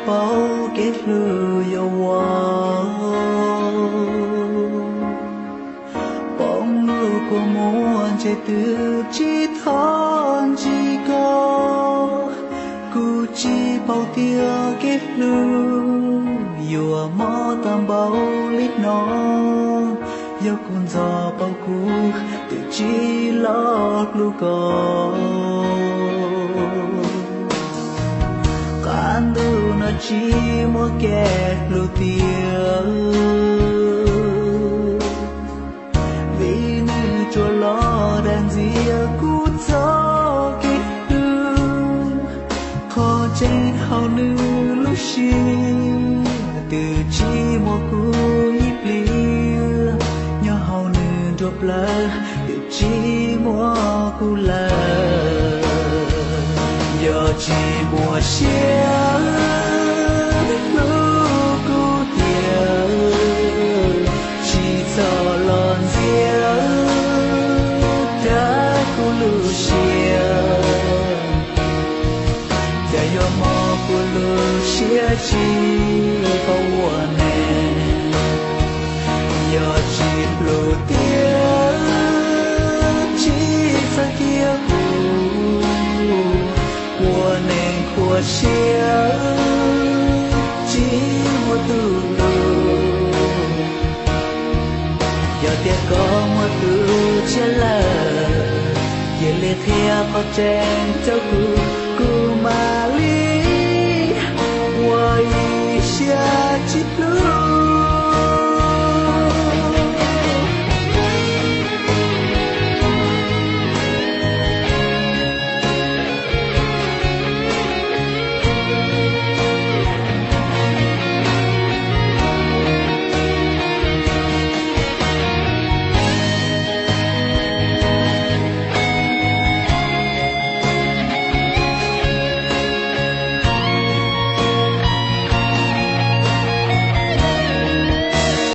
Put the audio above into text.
Paub kev hlub yuav ua, poob lub kua muag ntshe twb tsis thov ntsib koj. Kuv tsis paub tias kev hlub yuav mob tag npaum li no, yog kuv ntxov paub kuv twb tsis los hlub koj. Qab ntuj no tsis muaj kev hlub tiag, vim nws tsuas los dag ntxias kuv txoj kev hlub. Qhov tseeb hauv nws lub siab twb tsis muaj kuv ib pliag, nyob hauv nws nruab plawv twb tsis muaj kuv lawm. Yog tsis muaj siab hlub kuv tiag, tsis txhob los ntxias tag kuv lub siab. Cas yuav mob kuv lub siab tsis paub ua neeg, yog tsis hlub tiag tsis txhob cia kuv ua neeg khuv siab tsis muaj tus hlub. Yog tias koj muaj tus tshiab lawm, cia li qhia qhov tseeb rau kuv, kuv mam li ua ib siab tsis hlub.